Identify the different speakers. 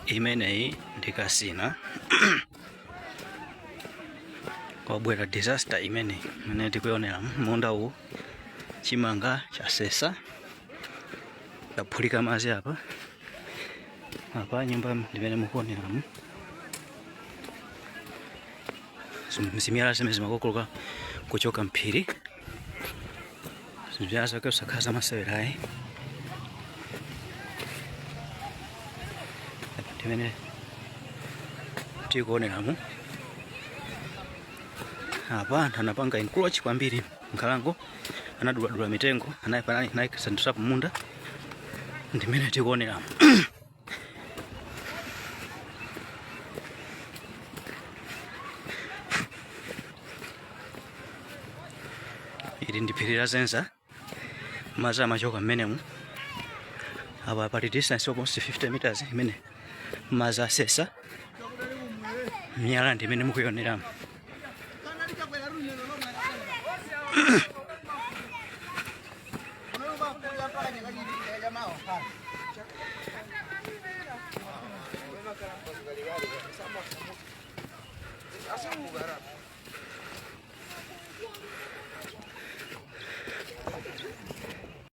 Speaker 1: Imeneyi ndi Kasina. Kwabwera disaster imeneyi imene tikuionera munda uwu, chimanga chasesa, chaphulika madzi apa. Apa nyumba ndimene mukuoneramu, zimiyala zimene zimakokoloka kuchoka mphiri, zimiyala zake zosakhala zamasewera ayi. Apa ndimene tikuoneramu, apa anthu anapanga encroach kwambiri nkhalango, anaduladula mitengo, anayikasandutsa kumunda, ndimene tikuoneramu. Ili ndi phiri la Zenza, madzi amachoka mmenemu. Apa pali distance almost 50 meters imene madzi asesa miyala, ndi imene mukuyioneramu.